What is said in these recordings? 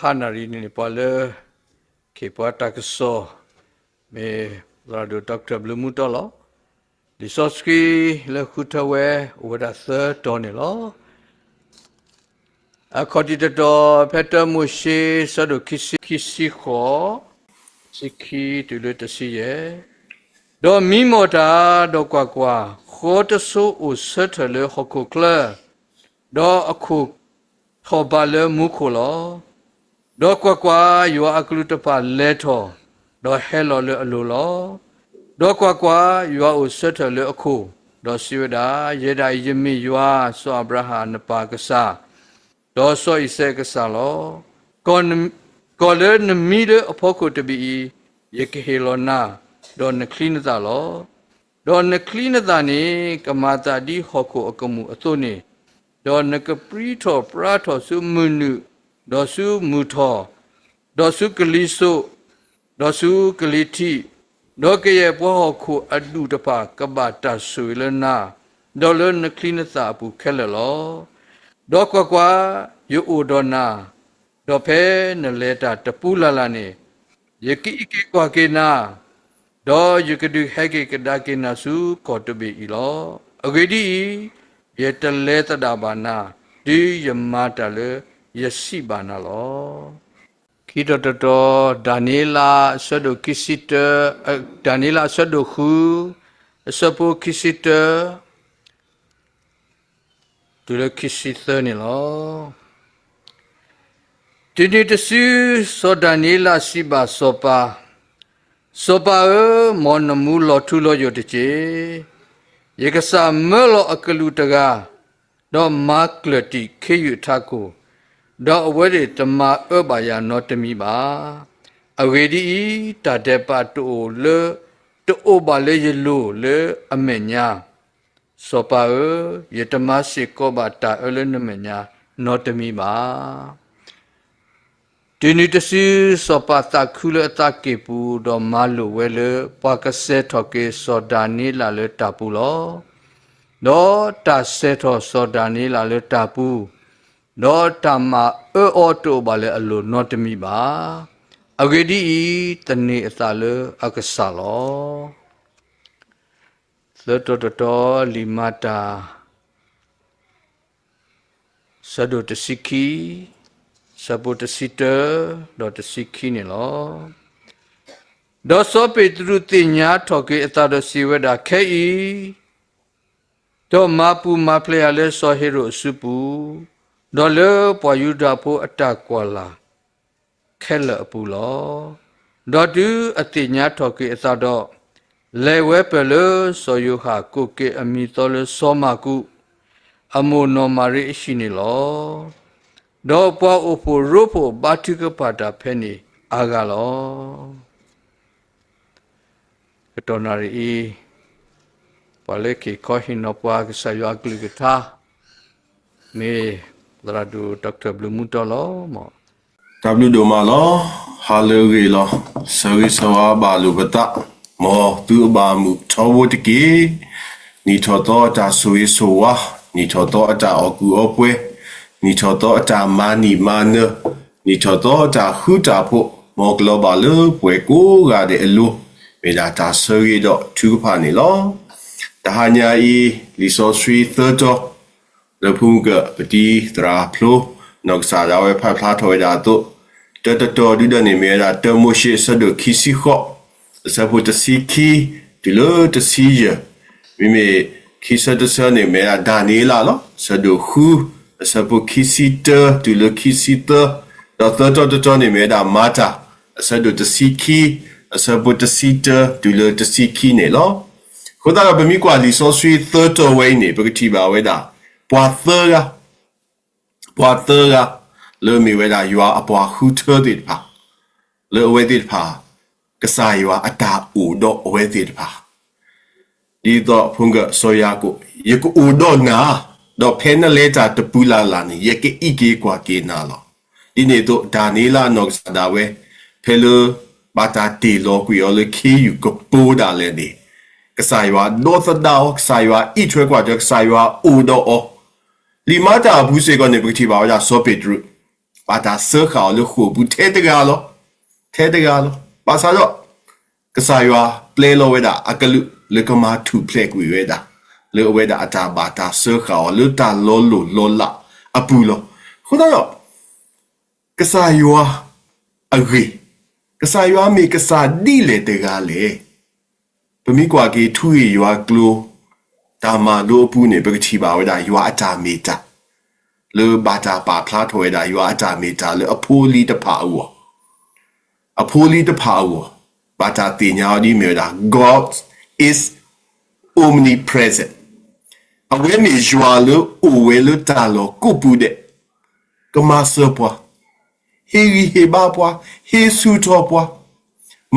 ဖးနၣ်ရံၣ်န့ၣ် ပှၤလၢ ခ့ၣ်ပှၤတၢ်ကစီၣ် မ့ၢ်သရၣ်ဒိၣ် Doctor ဘျုးမူတီလီၤ. လံာ်စီဆှံလၢဃုထၢဝဲ အိၣ်ဝဲဒၣ်သၢတီၤန့ၣ်လီၤ. အခီၣ်ထံးတတီၤ ဖဲတၢမိၤၡ့ ဆၢဒိၣ်ခံဆံ ခံဆံဃိး, ဆံခံတုၤလၢတဆံယဲၢ်. ဒီးမံမီၢ်တၢ်, ဒီးကွၢ်ကွၢ်, ဃီတဆိအိၣ်ဆၢထၢၣ်လၢဟီၣ်ခိၣ်ချၢ, ဒီးအခိၣ်ထီၣ်ဘးလၢမူခိၣ်လီၤ. ဒီးကွၢ်ကွၢ်, ယွၤအကလူးတဖၣ်လဲၤထီၣ်, ဒီးဟဲလီၤလၢအလိၤလီၤ. ဒီးကွၢ်ကွၢ်, ယွၤအိၣ်ဆၢထၢၣ်လၢအခိၣ်, ဒီးစံးဝဲဒၣ်, ယဲဒၣ်အံၤယမ့ၢ်ယွၤ, စီၤအၤဘြၤဟၣ်နပၢ်ကစၢ်, ဒီးစီၤအံၤစဲးကစၢ်လီၤ. ကီၢ်လၢနမံလၢအဖီခိၣ်တဘ့ၣ်အံၤ, ယကဟ့ၣ်လီၤနၤ, ဒီးနချံနသၣ်လီၤ. ဒီးနချံနသၣ်န့ၣ် ကမၤသးဒ်ဟီၣ်ခိၣ်အကမူၣ်အသိးန့ၣ်, ဒီးနကပြံထီၣ်ပြါထီၣ်ဆူမုၢ်နုာ်, ဒီးဆူမုၢ်ထီၣ်, ဒီးဆူကလံၤစိး, ဒီးဆူကလံၤထံး, ဒီးကယဲၢ်ပှၤဟီၣ်ခိၣ်အဒူၣ်တဖၣ်ကဘၣ်တၢ်ဆိၣ်ဂ့ၤလၢနၤ, ဒီးလၢနချံနသၣ်အပူၤခဲလၢာ်လီၤ. ဒီးကွၢ်ကွၢ်, ယအိၣ်ဒီးနၤ, ဒီးဖဲနလဲၤတၢ်တပူၤလၢ်လၢ်န့ၣ်, ယကအံးက့ၤကွၢ်က့ၤနၤ, ဒီးယကဒုးဟဲက့ၤကဒါက့ၤနၤဆူကီၢ်တဘ့ၣ်အံၤလီၤ. အဂ့ၢ်ဒ်အံၤ, ယတလဲၤသဒၣ်ဘၣ်နၤ, တုၤယမၤတၢ်လၢယစံးဘၣ်နၤလီၤ. ခံတီၤတတီၤ, ဒၤနံးယ့လး အဆၢဒိၣ်ခံဆံတၢ, ဒၤနံးယ့လး အဆၢဒိၣ်ဃု, အဆၢဖိခံဆံတၢ တုၤလၢခံဆံသၢန့ၣ်လီၤ. တုၤနုၤတစု, စီၤဒၤနံးယ့လးစံးဘၣ်စီၤပၤ, စီၤပၤဧၢ, မ်နမူလီၤထူလီၤယိာ်တက့ၢ်. ယကစၢ်မၢလီၤအကလူးတဂၤ, ဒီးမၤကျၢၢ်တံာ်ခ့ယုၢ်အထးခိၣ်, ဒီးအဝဲသ့ၣ်တမၤအၢဘၣ်ယၤနီတမံၤဘၣ်. အဂ့ၢ်ဒ်အံၤ, တၢ်ဒဲးဘးတအိၣ်လၢ, တအိၣ်ဘၣ်လၢယလိၤလၢအမဲာ်ညါ, စီၤပၤဧၢ, ယတမၤစ့ၢ်ကီးဘၣ်တၢ်အၢလၢနမဲာ်ညါနီတမံၤဘၣ်. တုၤနုၤတစု, စီၤပၤသးခုလၢအသးကံၢ်ပူၤ, ဒီးမၤလိာ်ဝဲလၢပှၤကစဲးထီၣ်က့ၤစီၤဒၤနံးယ့လးလၢတၢ်ပူၤလီၤ. ဒီးတၢ်စဲးထီၣ်စီၤဒၤနံးယ့လးလၢတၢ်ပူၤ, ဒီးတၢ်မၤအၢအီၤတအိၣ်ဘၣ်လၢအလိၤနီတမံၤဘၣ်. အဂ့ၢ်ဒ်အံၤ, သန့ၤအသးလၢအကစၢ်လီၤ. သၢတီၤတတီၤ, လံာ်မၤတၢ် ဆၢဒိၣ်တဆံခံ, ဆၢဖိတဆံတၢ, ဒီးတဆံခံန့ၣ်လီၤ. ဒီးစီၤပ့းတရူးသ့ၣ်ညါထီၣ်က့ၤအသးဒီးစံးဝဲဒၣ်, ခဲအံၤ, ဒီးမၤပူၤမၤဖျဲးယၤလၢစီၤဟ့ၤရိာ်အစုပူၤ, ဒီးလၢပှၤယူဒၤဖိအတၢ်ကွၢ်လၢ် ခဲလၢာ်အပူၤလီၤ. ဒီးတုၤအသ့ၣ်ညါထီၣ်က့ၤအသးဒီး, လဲၤဝဲပၢၢ်လၢစီၤယိၤဟၣ်ကိးက့ၤအမံၤသီလၢစီၤမၢ်ကူး, အမိၢ်နီၢ်မၤရံအဟံၣ်န့ၣ်လီၤ. ဒီးပှၤအိၣ်ဖှိၣ်ရိဖှိၣ်ဘါထုကဖၣ်တၢ်ဖဲန့ၣ်အါဂၤလီၤ. ကတီၢ်နၣ်ရံၣ်အံၤ, ပှၤလၢက့ၤခီဟ့ၣ်နီၤပှၤကစၢ်ယွၤအကလုၢ်ကထါ, မ့ၢ်သရၣ်ဒိၣ် Doctor ဘျုးမူတီလီၤ. တၢ်ဘျုးဒိၣ်မးလီၤ. ဟါလၢအဂ့ၤလီၤ. ဆၢဂ့ၤဆၢဝါဘၣ်လိာ်ပသး, မ်သုအဘၣ်မုာ်ထီဘိတက့ၢ်. နံၣ်ထီၣ်သီအတၢ်ဆိၣ်ဂ့ၤဆိၣ်ဝါ, နံၣ်ထီၣ်သီအတၢ်အီၣ်ကူၣ်အီပှဲၤ, နံၣ်ထီၣ်သီအတၢ်မၤနံၣ်မၤနၢၤ, နံၣ်ထီၣ်သီအတၢ်ဃူတၢ်ဖိး, မ်ကလီၤဘၣ်လၢပှၤကိးဂၤဒဲးအလိၤ, မ့ၢ်ဒၣ်တၢ်ဆၢဂ့ၤဒီးထုကဖၣ်န့ၣ်လီၤ. တဟါညါအံၤ, လံာ်စီဆှံသၢတီၤ လၢဖုမုၢ်ကၢၢ်ပတံၤသရၣ်ဖျိ, နီၢ်ကစၢ်ဒၣ်ဝဲဖးဖျါထီၣ်ဝဲဒၣ်အသိး, တၢတတီၤဒုဒီးန့ၣ်မ့ၢ်ဝဲဒၣ် တၢမိၤၡ့အဆၢဒိၣ်ခံဆံဃိး, အဆၢဖိတဆံခံ, တုၤလၢတဆံယဲၢ်, မ့မ့ၢ်ခံဆၢတဆၢန့ၣ် မ့ၢ်ဝဲဒၣ်ဒၤနံးယ့လးလီၤ. အဆၢဒိၣ်ဃု, အဆၢဖိခံဆံတၢ တုၤလၢခံဆံသၢ, ဒီးသၢတီၤတတီၤန့ၣ် မ့ၢ်ဝဲဒၣ်မၤတၢ်, အဆၢဒိၣ်တဆံခံ, အဆၢဖိတဆံတၢ တုၤလၢတဆံခံန့ၣ်လီၤ. အဃိသတးဒီး ပမ့ၢ်ကွၢ်လံာ်စီဆှံသၢတီၤဝဲအံၤန့ၣ် ပကထံၣ်ဘၣ်ဝဲဒၣ် ပှၤသၢဂၤ, ပှၤသၢဂၤ လၢအမ့ၢ်ဝဲဒၣ်ယွၤအပှၤဃုထၢသ့ၣ်တဖၣ်, လၢအဝဲသ့ၣ်တဖၣ်, ကစၢ်ယွၤအတၢ်အိၣ်ဒီးအဝဲသ့ၣ်တဖၣ်, ဒ်သိးဖုမုၢ်ကၢၢ်စီၤယၤကိာ်, ယကအိၣ်ဒီးနၤ, ဒီးဖဲနလဲၤတၢ်တပူၤလၢ်လၢ်န့ၣ် ယကအံးက့ၤကွၢ်က့ၤနၤလီၤ. ဒ်န့ၣ်အသိး ဒၤနံးယ့လးနီၢ်ကစၢ်ဒၣ်ဝဲ, ဖဲလၢဘၣ်တၢ်တ့ၢ်လီၤကွံာ်အီၤလၢခ့ယုၢ်ကပိၤဒၣ်လဲာ်န့ၣ်, ကစၢ်ယွၤဒိသဒၣ်အီၤ, ကစၢ်ယွၤအံးထွဲကွၢ်ထွဲ, ကစၢ်ယွၤအိၣ်ဒီးအီၤ, လံာ်မၤတၢ်အပူၤစ့ၢ်ကီးန့ၣ် ပကထံၣ်ဘၣ်ဝဲဒၣ်စီၤပ့းတရူး, ဘၣ်တၢ်စၢဃာ်အီၤလၢဃိာ်ပူၤထဲတဂၤလီၤ. ထဲတဂၤလီၤ. ဘၣ်ဆၣ်ဒီး ကစၢ်ယွၤပျဲလီၤဝဲဒၣ်အကလုာ်လၢကမၤထူၣ်ဖျဲးကွံာ်ဝဲဒၣ် လၢအဝဲဒၣ်အတၢ်ဘၣ်တၢ်စၢဃာ်အီၤလၢတၢ်လီၤလိၢ်လီၤလးအပူၤလီၤ. အဃိသတးဒီး ကစၢ်ယွၤအဂ့ၢ်, ကစၢ်ယွၤမ့ၢ်ကစၢ်ဒ်လဲၣ်တဂၤလဲၣ်. ပမ့ၢ်ကွၢ်က့ၤထူဂ့ၢ်ယွၤကျိၤ တၢ်မၤလိအပူၤန့ၣ် ပကထံၣ်ဘၣ်ဝဲဒၣ်ယွၤအတၢ်မ့ၢ်တၢ် လၢဘၣ်တၢ်ပာ်ဖျါထီၣ်ဝဲဒၣ်ယွၤအတၢ်မ့ၢ်တၢ်လၢအဖိအလံၤတဖၣ်အဂီၢ်, အဖိအလံၤတဖၣ်အဂီၢ် ဘၣ်တၢ်သ့ၣ်ညါအီၤဒ်မ့ၢ်ဝဲဒၣ် God is omnipresent. အဝဲမ့ၢ်ယွၤလၢအိၣ်ဝဲလၢတၢ်လီၢ်ကိးပူၤဒဲး, ကမၤစၢၤပှၤ, ဟ့ၣ်ဂံၢ်ဟ့ၣ်ဘါပှၤ, ဟ့ၣ်ဆူၣ်ထီၣ်ပှၤ,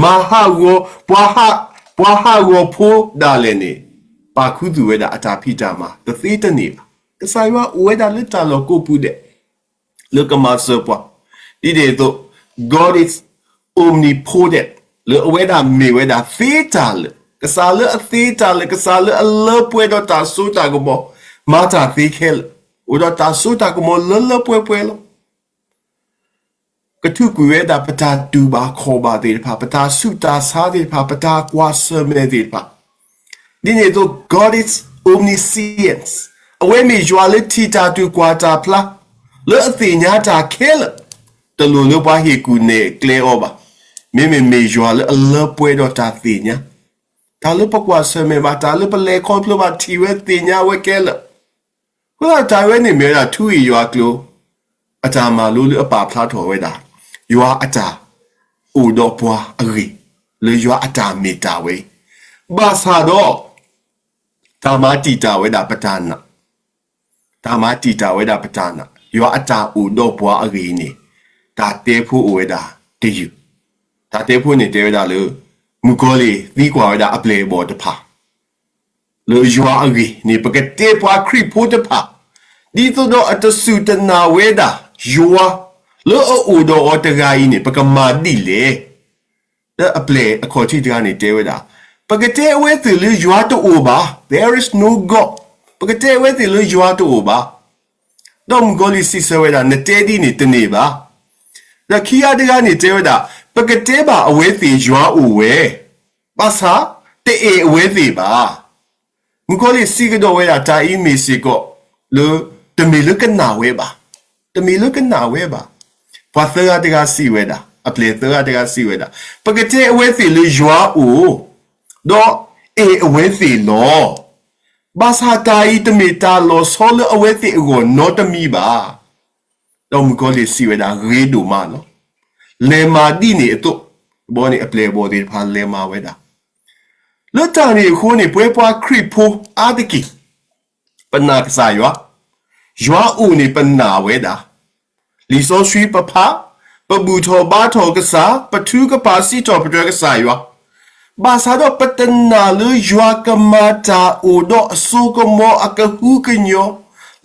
မၤဟးဂီၤ, ပှၤဟး, ပှၤဟးဂီၤဖိဒၣ်လဲာ်န့ၣ် ပာ်ခူသူၣ်ဝဲဒၣ်အတၢ်ဖံးတၢ်မၤ တသ့တန့ၢ်ဘၣ်. ကစၢ်ယွၤအိၣ်ဝဲဒၣ်လၢတၢ်လီၢ်ကိးပူၤဒဲး လၢကမၤစၢၤပှၤ, ဒ်န့ၣ်အသိး God is omnipotent လၢအဝဲဒၣ်မ့ၢ်ဝဲဒၣ်သ့တၢ်လၢာ်, ကစၢ်လၢအသ့တၢ်လၢာ်, ကစၢ်လၢအလၢပှဲၤဒီးတၢ်စိတၢ်ကမီၤ, မၤတၢ်သ့ခဲလၢာ်, အိၣ်ဒီးတၢ်စိတၢ်ကမီၤလၢလၢပှဲၤပှဲၤလီၤ. ကထုးကွံာ်ဝဲဒၣ်ပတၢ်တူၢ်ဘၣ်ခီၣ်ဘၣ်သ့ၣ်တဖၣ်, ပတၢ်ဆူးတၢ်ဆါသ့ၣ်တဖၣ်, ပတၢ်ကွၢ်ဆၢၣ်မဲာ်သ့ၣ်တဖၣ်, ဒ်န့ၣ်အသိး God is omniscience အဝဲမ့ၢ်ယွၤလၢထံၣ်တၢ်တူၢ်ကွၢ်တၢ်ဖျါ, လၢအသ့ၣ်ညါတၢ်ခဲလၢာ်, တလိၣ်လၢပှၤဟ့ၣ်ကူၣ်နဲၣ်ကျဲအီၤဘၣ်. မ့မ့ၢ်မ့ၢ်ယွၤလၢအလၢပှဲၤဒီးတၢ်သ့ၣ်ညါ, တၢ်လၢပကွၢ်ဆၢၣ်မဲာ်ဘၣ်, တၢ်လၢပလဲၤခီဖျိဘၣ်, ထံၣ်ဝဲသ့ၣ်ညါဝဲခဲလၢာ်. အဃိသတးတၢ်ဝဲန့ၣ်မ့ၢ်ဝဲဒၣ်ထူဂ့ၢ်ယွၤကျိၤ အတၢ်မၤလိလၢအပာ်ဖျါထီၣ်ဝဲဒၣ် ယွၤအတၢ်အိၣ်ဒီးပှၤအဂ့ၢ်, လၢယွၤအတၢ်မ့ၢ်တၢ်ဝဲအံၤ, ဘၣ်ဆၣ်ဒီး တၢ်မၤတံာ်တာ်ဝဲဒၣ်ပတၢ်နာ်, တၢ်မၤတံာ်တာ်ဝဲဒၣ်ပတၢ်နာ်, ယွၤအတၢ်အိၣ်ဒီးပှၤအဂ့ၢ်န့ၣ် တၢ်တဲဖိအိၣ်ဝဲဒၣ်တယုၢ်, တၢ်တဲဖိန့ၣ်တဲဝဲဒၣ်လၢ မုၣ်ကီၤလံၢ်သံကွၢ်ဝဲဒၣ်အပျဲၢ်အဘီၣ်တဖၣ် လၢယွၤအဂ့ၢ်န့ၣ် ပကတဲပှၤခရံာ်ဖိတဖၣ် ဒ်သိးဒီးအတစူၢ်တနာ်ဝဲဒၣ် ယွၤလၢအအိၣ်ဒီးအီၤတဂၤအံၤန့ၣ် ပကမၤဒ်လဲၣ်. လၢအပျဲၢ်အခီၣ်ထံးတဂၤန့ၣ်တဲဝဲဒၣ်, ပကတဲအဝဲသ့ၣ်လၢယွၤတအိၣ်ဘၣ်, There is no God. ပကတဲအဝဲသ့ၣ်လၢယွၤတအိၣ်ဘၣ်. ဒီးမုၣ်ကီၤလံၢ်စံးဆၢဝဲဒၣ်, နတဲဒ်န့ၣ်တန့ၢ်ဘၣ်. ဒီးခံဂၤတဂၤန့ၣ်တဲဝဲဒၣ်, ပကတဲဘၣ်အဝဲသ့ၣ်ယွၤအိၣ်ဝဲ, ဘၣ်ဆၣ်တအဲၣ်အဝဲသ့ၣ်ဘၣ်. မုၣ်ကီၤလံၢ်စံးကဒီးဝဲဒၣ်တၢ်အံၤမ့ၢ်စ့ၢ်ကီး လၢတမ့ၢ်လၢကနာ်ဝဲဘၣ်, တမ့ၢ်လၢကနာ်ဝဲဘၣ်. ပှၤသၢဂၤတဂၤစံးဝဲဒၣ်, အပျဲၢ်သၢဂၤတဂၤစံးဝဲဒၣ်, ပကတဲအဝဲသ့ၣ်လၢယွၤအိၣ်, ဒီးအဲၣ်အဝဲသ့ၣ်လီၤ. ဘၣ်ဆၣ်တၢ်အံၤတမ့ၢ်တၢ်လီၤဆီလၢအဝဲသ့ၣ်အဂီၢ်နီတမံၤဘၣ်. ဒီးမုၣ်ကီၤလံၢ်စံးဝဲဒၣ်, ဂ့ၤဒိၣ်မးလီၤ. လဲၤမၤဒ်န့ၣ်အသိး, တဘျီန့ၣ်အပျဲၢ်အဘီၣ်သ့ၣ်တဖၣ်လဲၤမၤဝဲဒၣ်. လၢတၢ်န့ၣ်အဃိန့ၣ် ပဝဲပှၤခရံာ်ဖိအါတက့ၢ် ပနာ်ကစၢ်ယွၤ, ယွၤအိၣ်န့ၣ်ပနာ်ဝဲဒၣ်, လံာ်စီဆှံပဖး, ပဘူၣ်ထီၣ်ဘါထီၣ်ကစၢ်, ပထုကဖၣ်စံးထီၣ်ပတြၢၤကစၢ်ယွၤ, ဘၣ်ဆၣ်ဒီးပတနာ်လၢယွၤကမၤတၢ်အိၣ်ဒီးအစိကမီၤအကဟုကညီၤ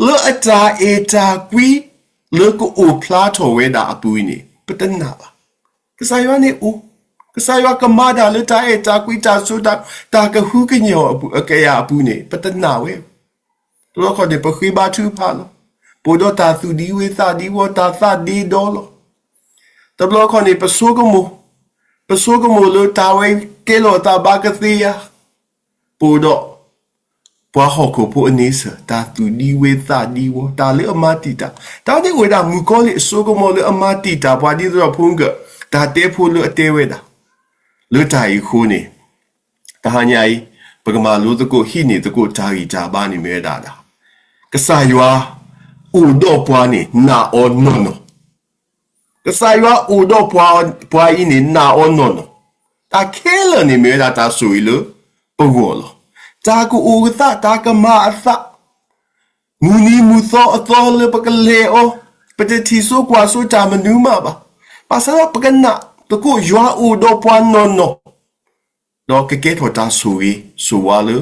လၢအတၢ်အဲၣ်တၢ်ကွံ လၢကအိၣ်ဖျါထီၣ်ဝဲဒၣ်အပူၤအံၤန့ၣ် ပတနာ်ဘၣ်. ကစၢ်ယွၤန့ၣ်အိၣ်, ကစၢ်ယွၤကမၤတၢ်လၢတၢ်အဲၣ်တၢ်ကွံ တၢ်စိတၢ်, တၢ်ကဟုကညီၤအကယၤအပူၤန့ၣ် ပတနာ်ဝဲ. တဘျီခီန့ၣ် ပဃ့ဘါထုကဖၣ်လီၤ. ပအိၣ်ဒီးတၢ်သူၣ်ဒံဝ့သးဒံဝီ တၢ်သးဒ့ဒီလီၤ. တဘျီခီန့ၣ် ပဆိကမိၣ်, ပဆိကမိၣ်လၢတၢ်ဝဲကဲလီၤအသးဘၣ်ကသ့ဧါ. ပအိၣ်ဒီး ပှၤဟီၣ်ခိၣ်ဖိအန့ဆၢၣ် တၢ်သူၣ်ဒံဝ့သးဒံဝီ တၢ်လၢအမၤတံာ်တာ်, တၢ်န့ၣ်အိၣ်ဝဲဒၣ်မုၣ်ကီၤလံၢ်အစိကမီၤလၢအမၤတံာ်တာ်ပှၤ ဒ်သိးဒီးဖိမုၣ်ကၢၢ် တၢ်တဲဖိလၢအတဲဝဲဒၣ်. လၢတၢ်အံၤအဃိန့ၣ် တဟါညါအံၤ ပကမၤလိသကိးဟံးန့ၢ်သကိးတၢ်ဂံၢ်တၢ်ဘါန့ၣ်မ့ၢ်ဝဲဒၣ်ဒၣ် ကစၢ်ယွၤအိၣ်ဒီးပှၤန့ၣ် နာ်အီၤနီၢ်နီၢ်. ကစၢ်ယွၤအိၣ်ဒီးပှၤအံၤန့ၣ် နာ်အီၤနီၢ်နီၢ်. တၢ်ခဲလၢာ်န့ၣ်မ့ၢ်ဝဲဒၣ်တၢ်ဆိၣ်ဂ့ၤလၢပဂီၢ်လီၤ. တၢ်ကအိၣ်အသး တၢ်ကမၤအသး မုၢ်နံၤမုၢ်သီအသီလၢပကလဲၤအီၤ, ပတထံၣ်စိကွၢ်စိတၢ်မနုၤမးဘၣ်. ဘၣ်ဆၣ်ဒီးပကနၣ်သကိးယွၤအိၣ်ဒီးပှၤနီၢ်နီၢ် ဒီးကကဲထီၣ်တၢ်ဆိၣ်ဂ့ၤဆိၣ်ဝါလၢ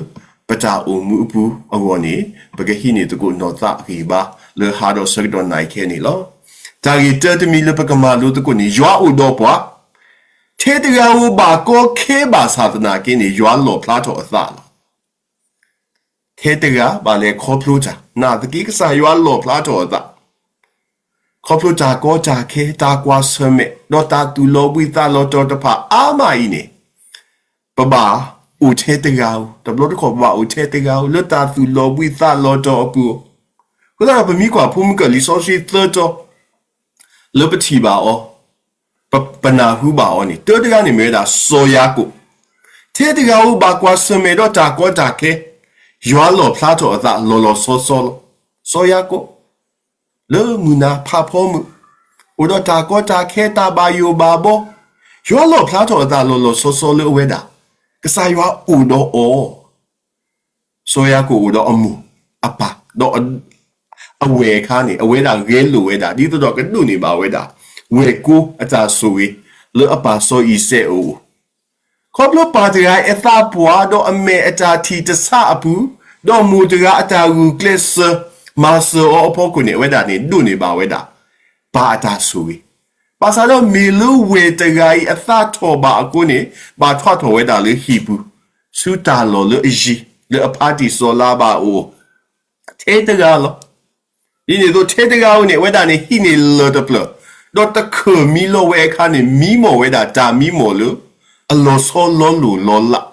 ပတၢ်အိၣ်မူအပူၤအဂီၢ်န့ၣ် ပကဟံးန့ၢ်သကိးနီၢ်သးအဂံၢ်ဘါ လၢဟါဒီးဆၢကတီၢ်နၣ်ရံၣ်ခဲအံၤန့ၣ်လီၤ. တၢ်ဂ့ၢ်တၢတမံၤလၢပကမၤလိသကိးန့ၣ် ယွၤအိၣ်ဒီးပှၤ ထဲတဂၤဧိၤဘၣ်ကီခဲဘၣ်ဆၣ်သနာ်က့န့ၣ် ယွၤလီၣ်ဖျါထီၣ်အသးလီၤ. ထဲတဂၤဘၣ်လဲၤခီဖျိတၢ် နာ်သက့ကစၢ်ယွၤလီၣ်ဖျါထီၣ်အသး. ခီဖျိတၢ်ကီတၢ်ခဲ, တၢ်ကွၢ်ဆၢၣ်မဲာ်, ဒီးတၢ်သူၣ်လီၤဘှံးသးလီၤတီၤတဖၣ်အါမးအံၤန့ၣ်, ပဘၣ်အိၣ်ထဲတဂၤဧိၤ, တဘျီတခီၣ် ပဘၣ်အိၣ်ထဲတဂၤဧိၤ လၢတၢ်သူၣ်လီၤဘှံးသးလီၤတီၤအပူၤဧိၤ. အဃိသတးဒီး ပမ့ၢ်ကွၢ်ဖိမုၣ်ကၢၢ်လံာ်စီဆှံသၢတီၤ လၢပထံၣ်ဘၣ်အီၤ, ပ, ပနၢ်ဟူဘၣ်အီၤန့ၣ်, တၢတဂၤန့ၣ်မ့ၢ်ဝဲဒၣ်စီၤယၤကိာ်, ထဲတဂၤဧိၤဘၣ်ကွၢ်ဆၢၣ်မဲာ်ဒီးတၢ်ကီတၢ်ခဲ, ယွၤလီၣ်ဖျါထီၣ်အသးလီၤလီၤဆီဆီလီၤ. စီၤယၤကိာ် လၢမုၢ်နၤဖးဖီမုၢ်, အိၣ်ဒီးတၢ်ကီတၢ်ခဲ တၢ်ဘၣ်ယိၣ်ဘၣ်ဘီ, ယွၤလီၣ်ဖျါထီၣ်အသးလီၤလီၤဆီဆီလၢအဝဲဒၣ်, ကစၢ်ယွၤအိၣ်ဒီးအီၤ စီၤယၤကိာ်အိၣ်ဒီးအမိၢ်အပၢ်, ဒီးအဝဲၢ်အခါန့ၣ် အဝဲဒၣ်ဂဲၤလိာ်ဝဲဒၣ် ဒ်သိးဒီးကဒိးန့ၢ်ဘၣ်ဝဲဒၣ် ဝဲၢ်ကိအတၢ်ဆိၣ်ဂ့ၤ လၢအပၢ်စီၤအံၤစဲးအအိၣ်, ခီဖျိပၢ်တဂၤအသးပှၢ် ဒီးအမဲာ်အတၢ်ထံၣ်တဆါအပူၤ, ဒီးမိၢ်တဂၤအတၢ်ဂုာ်ကျဲးစၢး မၤစၢၤအီၤအဖီခိၣ်န့ၣ် အဝဲဒၣ်န့ၣ်ဒိးန့ၢ်ဘၣ်ဝဲဒၣ် ပၢ်အတၢ်ဆိၣ်ဂ့ၤ, ဘၣ်ဆၣ်ဒီးမ့ၢ်လၢဝဲၢ်တဂၤအံၤအသးထီၣ်ဘၣ်အဃိန့ၣ် ဘၣ်ထွးထီၣ်ဝဲဒၣ်လၢဟံၣ်ပူၤ, ဆူတၢ်လီၢ်လၢအယံၤ လၢအဖါတံၢ်စီၤလၤဘၣ်အအိၣ် ထဲတဂၤလီၤ. ဒ်န့ၣ်အသိး ထဲတဂၤဧိၤန့ၣ် အဝဲဒၣ်န့ၣ်ဟံးန့ၢ်လၢၢ်တဖျၢၣ်, ဒီးတခၢၣ်မံလီၤဝဲအခါန့ၣ် မံမီၢ်ဝဲဒၣ်တၢ်မံမီၢ်လၢ အလီၤဆီလီၤလိၤလီၤ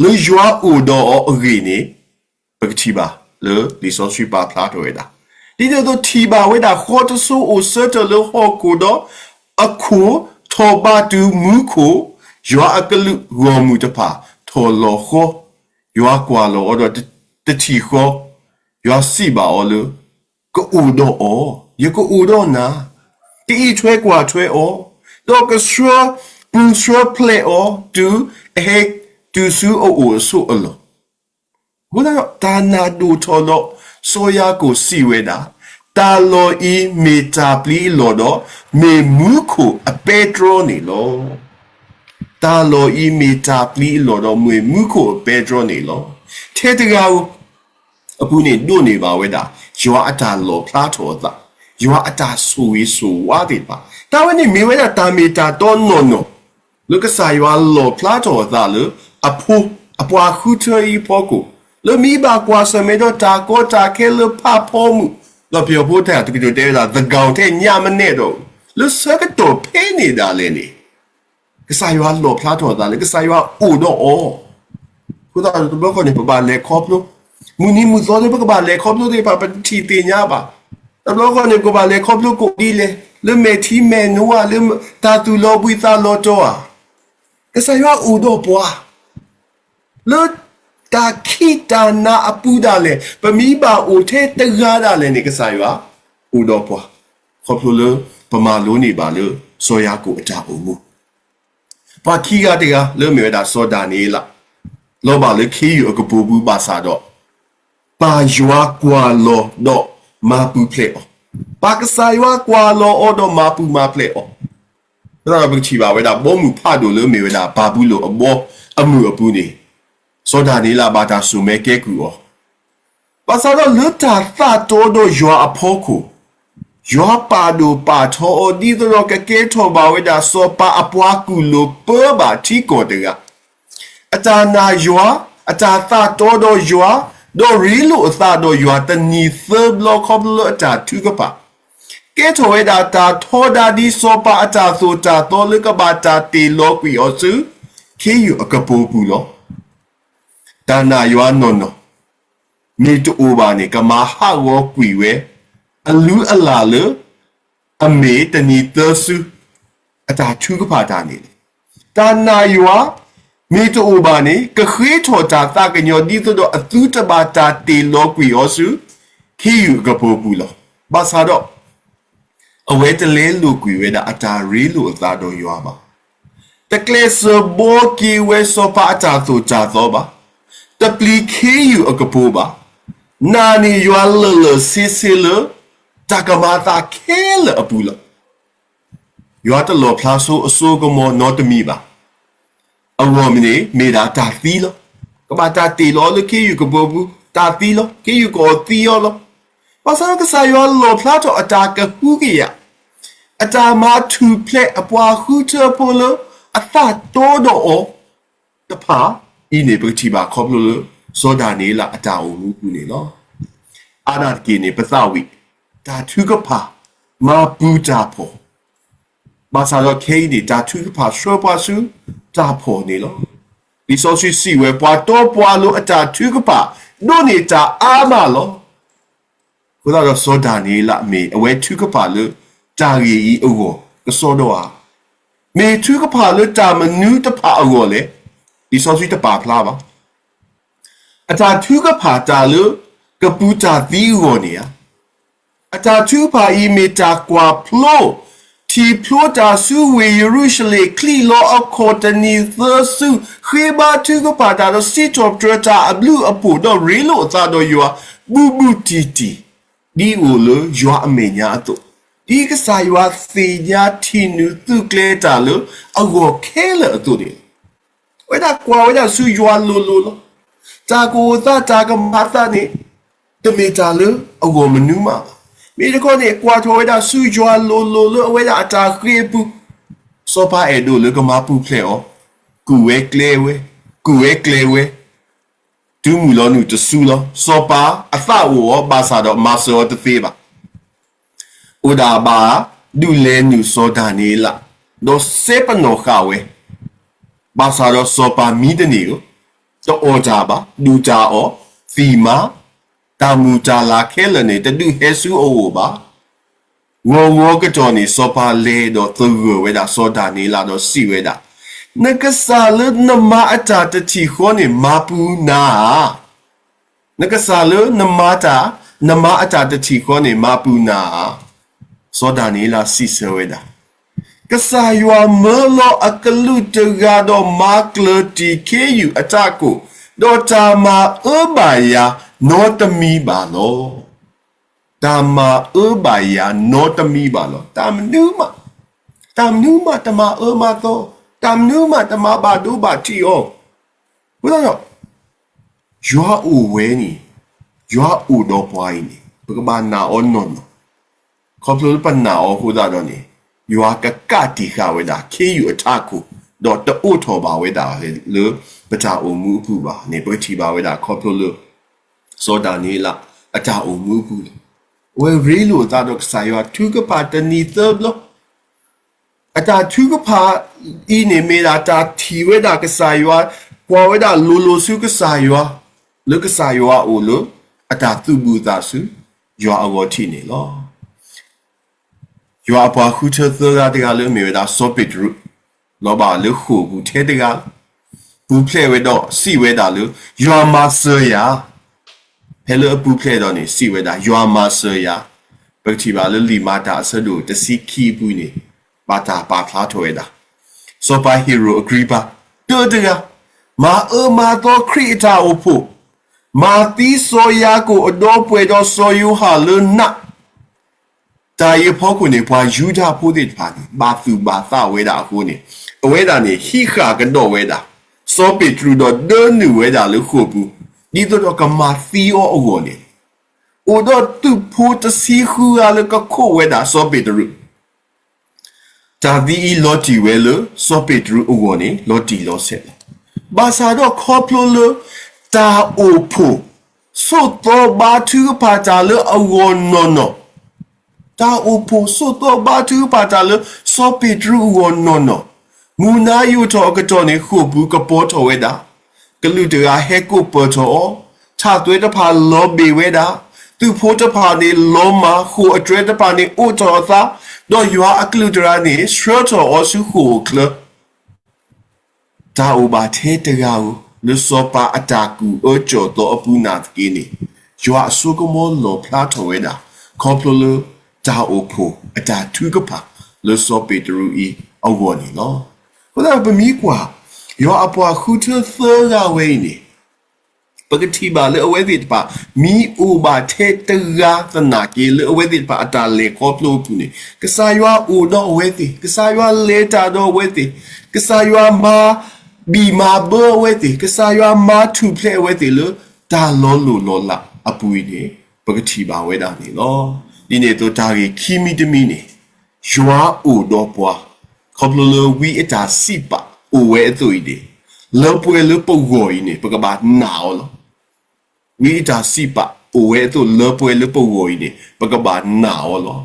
လး လၢယွၤအိၣ်ဒီးအီၤအဂ့ၢ်န့ၣ် ပကထံၣ်ဘၣ်လၢလံာ်စီဆှံပာ်ဖျါထီၣ်ဝဲဒၣ်, ဒ်န့ၣ်အသိးထံၣ်ဘၣ်ဝဲဒၣ် ဃီတစိအိၣ်ဆၢထၢၣ်လၢဟီၣ်ခိၣ်ဒီး အခိၣ်ထီၣ်ဘးတုၤမူခိၣ်, ယွၤအကလူးဂီၢ်မုၢ်တဖၣ်ထီၣ်လီၤဃီ, ယွၤကွၢ်လီၤအီၤဒီးတထံၣ်ဃီ, ယွၤစံးဘၣ်အီၤလၢ ကအိၣ်ဒီးအီၤ, ယကအိၣ်ဒီးနၤ, ကအံးထွဲကွၢ်ထွဲအီၤ, ဒီးကဆှၢပူၤဆှၢဖျဲးအီၤ တုၤအဟဲတုၤဆူအအိၣ်အဆိးအလီၢ်. အဃိသတးဒီး တၢ်နာ်ဒိၣ်ထီၣ်ဒီး စီၤယၤကိာ်စံးဝဲဒၣ်, တၢ်လီၢ်အံၤမ့ၢ်တၢ်ပျံၤအလီၢ်ဒီး မ့ၢ်မူခိၣ်အပဲတြီန့ၣ်လီၤ. တၢ်လီၢ်အံၤမ့ၢ်တၢ်ပျံၤအလီၢ်ဒီး မ့ၢ်မူခိၣ်အပဲတြီန့ၣ်လီၤ. ထဲတဂၤဧိၤ အပူၤန့ၣ်ဒိးန့ၢ်ဘၣ်ဝဲဒၣ် ယွၤအတၢ်လီၣ်ဖျါထီၣ်အသး, ယွၤအတၢ်ဆိၣ်ဂ့ၤဆိၣ်ဝါသ့ၣ်တဖၣ်, တၢ်ဝဲန့ၣ်မ့ၢ်ဝဲဒၣ်တၢ်မ့ၢ်တၢ်တီနီၢ်နီၢ် လၢကစၢ်ယွၤလီၣ်ဖျါထီၣ်အသးလၢ အဖိ အပှၤဃုထၢအံၤအဖီခိၣ်, လၢမ့ၢ်ဘၣ်ကွၢ်ဆၢၣ်မဲာ်ဒီးတၢ်ကီတၢ်ခဲလၢဖးဖီမုၢ်, ဒီးပယီၤဖိတၢ်တကတိၤတဲဝဲဒၣ် သကီၢ်ထဲညါမနဲၣ်ဒီး, လၢဆၢကတီၢ်ဖဲန့ၣ်ဒၣ်လဲာ်န့ၣ် ကစၢ်ယွၤလီၣ်ဖျါထီၣ်အသးလၢ ကစၢ်ယွၤအိၣ်ဒီးအီၤ. အဃိသတးဒီးတဘျီခီန့ၣ် ပဘၣ်လဲၤခီဖျိ, မုၢ်နံၤမုၢ်သီလၢပကဘၣ်လဲၤခီဖျိသ့ၣ်တဖၣ် ပတထံၣ်သ့ၣ်ညါဘၣ်. တဘျီခီန့ၣ် ပကဘၣ်လဲၤခီဖျိကိးဒ်လဲၣ်, လၢမဲာ်ထံမဲာ်နိဧါ, လၢတၢ်သူၣ်လီၤဘှံးသးလီၤတီၤဧါ. ကစၢ်ယွၤအိၣ်ဒီးပှၤ လၢတၢ်ခံးတၢ်နၤအပူၤဒၣ်လဲာ်, ပမ့ၢ်ဘၣ်အိၣ်ထဲတဂၤဒၣ်လဲာ်န့ၣ် ကစၢ်ယွၤအိၣ်ဒီးပှၤ, ခီဖျိလၢပမၤလိန့ၢ်ဘၣ်လၢစီၤယၤကိာ်အတၢ်အိၣ်မူ ပှၤခံဂၤတဂၤလၢမ့ၢ်ဝဲဒၣ်စီၤဒၤနံးယ့လး, လီၤဘၣ်လၢခ့ယုၢ်အကပိာ်ပူၤဘၣ်ဆၣ်ဒီး, ပၢ်ယွၤကွၢ်လီၤဒီးမၤပူၤဖျဲးအီၤ, ပၢ်ကစၢ်ယွၤကွၢ်လီၤအီၤဒီးမၤပူၤမၤဖျဲးအီၤ. အဃိသတးဒီးပကထံၣ်ဘၣ်ဝဲဒၣ် ဘီမုၢ်ဖးဒိၣ်လၢမ့ၢ်ဝဲဒၣ်ဘၤဘူလိၣ်အဘီအမုၢ်အပူၤန့ၣ်, စီၤဒၤနံးယ့လးဘၣ်တၢ်စိာ်မဲကဲကုၢ်အီၤ ဘၣ်ဆၣ်ဒီးလၢတၢ်သးတီဒီးယွၤအဖီခိၣ်, ယွၤပာ်ဒိၣ်ပာ်ထီအီၤ ဒ်သိးဒီးကကဲထီၣ်ဘၣ်ဝဲဒၣ်စီၤပၤအပှၤကူၣ်လိာ်ပၢဘၣ်ထံကီၢ်တဂၤ, အတၢ်နာ်ယွၤ, အတၢ်သးတီဒီးယွၤ, ဒီးရ့လိာ်အသးဒီးယွၤတနံၤသၢဘျီခီဖျိလၢအတၢ်ထုကဖၣ်, ကဲထီၣ်ဝဲဒၣ်တၢ်ထီဒါဒ်စီၤပၤအတၢ်သိၣ်တၢ်သီလၢကဘၣ်တၢ်တ့ၢ်လီၤကွံာ်အီၤဆူ ခ့ယုၢ်အကပိာ်ပူၤလီၤ. တၢ်နာ်ယွၤနီၢ်နီၢ် မ့ၢ်တအိၣ်ဘၣ်န့ၣ် ကမၤဟးဂီၤကွံာ်ဝဲ အလုၢ်အလၢ်လၢ အမ့ၢ်တနံၤသၢစု အတၢ်ထုကဖၣ်တၢ်န့ၣ်လီၤ. တၢ်နာ်ယွၤ မ့ၢ်တအိၣ်ဘၣ်န့ၣ် ကဃ့ထီၣ်တၢ်သးကညီၤ ဒ်သိးဒီးအသုတဘၣ်တၢ်တ့ၢ်လီၤကွံာ်အီၤဆူ ခ့ယုၢ်အကပိာ်ပူၤလီၤ. ဘၣ်ဆၣ်ဒီး အဝဲတလဲလိာ်ကွံာ်ဝဲဒၣ်အတၢ်ရ့လိာ်အသးဒီးယွၤဘၣ်. တကျဲးစၢးဘှီက့ၤဝဲစီၤပၤအတၢ်သိၣ်တၢ်သီဘၣ်. တပျံၤခ့ယုၢ်အကပိာ်ဘၣ်. နာ်န့ၢ်ယွၤလၢာ်လၢာ်ဆ့ဆ့လၢ တၢ်ကမၤအသးခဲလၢာ်အပူၤလီၤ. ယွၤတလီၣ်ဖျါဆိအစိအကမီၤနီတမံၤဘၣ်. အဂီၢ်မ့ၢ်န့ၣ် မ့ၢ်ဒၣ်တၢ်သံလီၤ. ကဘၣ်တၢ်တ့ၢ်လီၤလၢခ့ယုၢ်ကပိာ်ပူၤ, တၢ်သံလီၤ. ခ့ယုၢ်ကအီၣ်သံအီၤလီၤ. ဘၣ်ဆၣ်ဒီးကစၢ်ယွၤလီၣ်ဖျါထီၣ်အတၢ်ကဟုကယာ်, အတၢ်မၤထူၣ်ဖျဲးအပှၤဃုထၢဖိလၢအသးတီဒီးအီၤတဖၣ်အံၤန့ၣ် ပကထံၣ်ဘၣ်ခီဖျိလၢ စီၤဒၤနံးယ့လးအတၢ်အိၣ်မူပူၤန့ၣ်လီၤ. အါဒၣ်တက့ၢ်န့ၣ် ပသးဝံၣ် တၢ်ထုကဖၣ် မၤပူၤတၢ်ဖှီၣ်, ဘၣ်ဆၣ်ဒီးခဲအံၤန့ၣ် တၢ်ထုကဖၣ်ဆှၢပှၤဆူတၢ်ဖှီၣ်န့ၣ်လီၤ. လံာ်စီဆှံစံးဝဲ ပှၤတီပှၤလိၤအတၢ်ထုကဖၣ် ဒိးန့ၢ်တၢ်အါမးလီၤ. အဃိသတးဒီးစီၤဒၤနံးယ့လးမ့ၢ်အဝဲထုကဖၣ်လၢတၢ်ဂ့ၢ်အံၤအဂီၢ် ကစီဒီဧါ, မ့ၢ်ထုကဖၣ်လၢတၢ်မနုၤတဖၣ်အဂီၢ်လဲၣ်. လံာ်စီဆှံတပာ်ဖျါဘၣ်. အတၢ်ထုကဖၣ်တၢ်လၢကပူၤတၢ်သံအဂီၢ်န့ၣ်ဧါ. အတၢ်ထုကဖၣ်အံၤမ့ၢ်တၢ်ကွၢ်ဖျိ ထံၣ်ဖျိတၢ်ဆူဝ့ၢ်ယရူၤၡလ့ၣ် ချံးလီၤအခီၣ်တနံၤသၢစု, ဃ့ဘါထုကဖၣ်တၢ်ဒီး စံးထီၣ်ပတြၢၤတၢ်အဘျုးအဖှိၣ် ဒီးရ့လိာ်အသးဒီးယွၤ ဘူးဘူးတံၢ်တံၢ် ဒ်အအိၣ်လၢယွၤအမဲာ်ညါအသိး, ဒ်ကစၢ်ယွၤသ့ၣ်ညါထံၣ်နုာ်သုးကျဲၤတၢ်လၢအဂီၢ်ခဲလၢာ်အသိးန့ၣ်လီၤ. အဝဲဒၣ်ကွၢ်ဝဲဒၣ်ဆူယွၤလိၤလိၤလီၤ. တၢ်ကအိၣ်သး တၢ်ကမၤအသးန့ၣ် တမ့ၢ်တၢ်လၢအဂီၢ်မနုၤမးဘၣ်. မ့ၢ်တခီန့ၣ် ကွၢ်ထီၣ်ဝဲဒၣ်ဆူယွၤလိၤလိၤလၢအဝဲဒၣ်အတၢ်ဃ့အပူၤ, စီၤပၤအဲၣ်ဒိးလၢကမၤပူၤဖျဲးအီၤ, ကူၣ်ဝဲကျဲဝဲ, ကူၣ်ဝဲကျဲဝဲ, တုၤမုၢ်လီၤနုာ်တစုလီၤ. စီၤပၤအသးအိၣ်အီၤ ဘၣ်ဆၣ်ဒီးမၤစၢၤအီၤတသ့ဘၣ်. အိၣ်ဒၣ်ဘၣ်ဒုးလဲၤနုာ်စီၤဒၤနံးယ့လး, ဒီးစဲပနီၣ်ဃာ်ဝဲ, ဘၣ်ဆၣ်ဒီးစီၤပၤမံတန့ၢ်ဧိၤ, တအီၣ်တၢ်ဘၣ်, ဒုၣ်တၢ်အီၣ်, သံၣ်မၤ, တၢ်မုာ်တၢ်လၤခဲလၢာ်န့ၣ် တဒုးဟဲဆူအအိၣ်ဘၣ်. ဂီၤဂီၤကတီၢ်န့ၣ် စီၤပၤလဲၤဒီးသဂၢၢ်ဝဲဒၣ်စီၤဒၤနံးယ့လးဒီးစံးဝဲဒၣ်, နကစၢ်လၢနမၤအတၢ်တထံၣ်ဃီန့ၣ် မၤပူၤနၤဧါ. နကစၢ်လၢနမၤတၢ်, နမၤအတၢ်တထံၣ်ဃီန့ၣ် မၤပူၤနၤဧါ. စီၤဒၤနံးယ့လးစံးဆၢဝဲဒၣ်, ကစၢ်ယွၤမၢလီၤအကလူးတဂၤဒီးမၤကျၢၤတံာ်ခ့ယုၢ်အတၢ်ကိၢ်, ဒီးတၢ်မၤအၢဘၣ်ယၤနီတမံၤဘၣ်လီၤ. တၢ်မၤအၢဘၣ်ယၤနီတမံၤဘၣ်လီၤ. တၢ်မနုၤမး, တၢ်မနုၤမးတမၤအၢမၤသီ, တၢ်မနုၤမးတမၤဘၣ်ဒိဘၣ်ထံးအီၤ. အဃိသတးဒီး ယွၤအိၣ်ဝဲန့ၣ်, ယွၤအိၣ်ဒီးပှၤအံၤန့ၣ် ပကဘၣ်နာ်အီၤနီၢ်နီၢ်, ခီဖျိလၢပနာ်အီၤအဃိသတးဒီးန့ၣ် ယွၤကကးတံာ်ဃာ်ဝဲဒၣ် ခ့ယုၢ်အထးခိၣ်, ဒီးတအိးထီၣ်ဘၣ်ဝဲဒၣ်လၢပတၢ်အိၣ်မူအပူၤဘၣ်န့ၣ် ပကထံၣ်ဘၣ်ဝဲဒၣ်ခီဖျိလၢ စီၤဒၤနံးယ့လးအတၢ်အိၣ်မူအပူၤလီၤ. အဝဲရ့လိာ်အသးဒီးကစၢ်ယွၤထုကဖၣ်တနံၤသၢဘျီ အတၢ်ထုကဖၣ်အံၤန့ၣ်မ့ၢ်ဒၣ်တၢ်ထံၣ်ဝဲဒၣ်ကစၢ်ယွၤ, ကွၢ်ဝဲဒၣ်လိၤလိၤဆူကစၢ်ယွၤ, လၢကစၢ်ယွၤအိၣ်လၢအတၢ်သူၣ်ဘုၣ်သးဆူယွၤအဂီၢ်ထံးန့ၣ်လီၤ. ယွၤအပှၤဃုထၢသၢဂၤတဂၤလၢအမ့ၢ်ဝဲဒၣ်စီၤပ့းတရူး, လီၤဘၣ်လၢဃိာ်ပူၤထဲတဂၤ, ပူၤဖျဲးဝဲဒီးစံးဝဲဒၣ်လၢ ယွၤမၤစၢၤယၤ ဖဲလၢအပူၤဖျဲးဒီးန့ၣ် စံးဝဲဒၣ် ယွၤမၤစၢၤယၤ, ပကထံၣ်ဘၣ်လၢလံာ်မၤတၢ်အဆၢဒိၣ်တဆံခံအပူၤန့ၣ် ဘၣ်တၢ်ပာ်ဖျါထီၣ်ဝဲဒၣ်, စီၤပၤဟ့ရိာ်အကရံပၤ တၢတဂၤ, မၤအၢမၤသီခရံာ်အတၢ်အိၣ်ဖှိၣ်, မၤသံစီၤယၤကိာ်အဒီပုၢ်ဝဲၢ်ဒီးစီၤယိၤဟၣ်လၢနး တၢ်အံၤအဖီခိၣ်န့ၣ် ပှၤယူဒၤဖိသ့ၣ်တဖၣ်န့ၣ် ဘၣ်သူၣ်ဘၣ်သးဝဲဒၣ်အဃိန့ၣ် အဝဲဒၣ်န့ၣ် ဟံးဃာ်ကဒီးဝဲဒၣ် စီၤပ့းတရူးဒီးဒၢနုာ်ဝဲဒၣ်လၢဃိာ်ပူၤ ဒ်သိးဒီးကမၤသံအီၤအဂီၢ်န့ၣ်, အိၣ်ဒီးသုးဖိတဆံဃုဂၤလၢကခိးဝဲဒၣ်စီၤပ့းတရူး တၢ်သံအံၤလီၤတံၢ်ဝဲလၢစီၤပ့းတရူးအဂီၢ်န့ၣ် လီၤတံၢ်လီၤဆဲးလီၤ. ဘၣ်ဆၣ်ဒီးခီဖျိလၢ တၢ်အိၣ်ဖှိၣ် ဆိးသီဘါထုကဖၣ်တၢ်လၢအဂီၢ်နီၢ်နီၢ်, တၢ်အိၣ်ဖှိၣ်ဆိးသီဘါထုကဖၣ်တၢ်လၢစီၤပ့းတရူးအဂီၢ်နီၢ်နီၢ်, မုၢ်နၤယိာ်ထီၣ်အကတီၢ်န့ၣ် ဃိာ်ပူၤကပီၤထီၣ်ဝဲဒၣ် ကလူးတဂၤဟဲကိးပၢၢ်ထီၣ်အီၤ, ထးသွဲတဖၣ်လီၤဘ့ၣ်ဝဲဒၣ်, သုးဖိတဖၣ်န့ၣ်လီၤမၢ်, ဃိာ်အတြဲၤတဖၣ်န့ၣ်အိးထီၣ်အသး, ဒီးယွၤအကလူးတဂၤန့ၣ် ဆှၢထီၣ်အီၤဆူဃိာ်အချၢ တၢ်အိၣ်ဘၣ်ထဲတဂၤဧိၤ လၢစီၤပၤအတၢ်ကူၣ်အၢကၠီၣ်သီအပူၤနာ်သက့န့ၣ်, ယွၤအစိကမီၤလီၣ်ဖျါထီၣ်ဝဲဒၣ် ခီဖျိလၢတၢ်အိၣ်ဖှိၣ်အတၢ်ထုကဖၣ်လၢစီၤပ့းတရူးအံၤအဂီၢ်န့ၣ်လီၤ. အဃိသတးပမ့ၢ်ကွၢ် ယွၤအပှၤဃုထၢသၢဂၤဝဲအံၤန့ၣ် ပကထံၣ်ဘၣ်လၢအဝဲသ့ၣ်တဖၣ် မ့ၢ်အိၣ်ဘၣ်ထဲတဂၤသနာ်က့လၢအဝဲသ့ၣ်တဖၣ်အတၢ်လဲၤခီဖျိအပူၤန့ၣ် ကစၢ်ယွၤအိၣ်ဒီးအဝဲသ့ၣ်, ကစၢ်ယွၤလဲၤတၢ်ဒီးအဝဲသ့ၣ်, ကစၢ်ယွၤမၤဘံၣ်မၤဘၢအဝဲသ့ၣ်, ကစၢ်ယွၤမၤထူၣ်ဖျဲးအဝဲသ့ၣ်လၢတၢ်လီၤလိၢ်လီၤလးအပူၤအံၤန့ၣ် ပကထံၣ်ဘၣ်ဝဲဒၣ်န့ၣ်လီၤ. ဒ်န့ၣ်အသိးတၢ်ဂ့ၢ်ခံမံၤတမံၤန့ၣ် ယွၤအိၣ်ဒီးပှၤ ခီဖျိလၢဝံအတၢ်စံးပာ်အိၣ်ဝဲအသိးအံၤန့ၣ် လၢပှဲၤလၢပဂီၢ်အံၤန့ၣ် ပကဘၣ်နာ်အီၤလီၤ. ဝံအတၢ်စံးပာ်အိၣ်ဝဲအသိးလၢပှဲၤလၢပဂီၢ်အံၤန့ၣ် ပကဘၣ်နာ်အီၤလီၤ.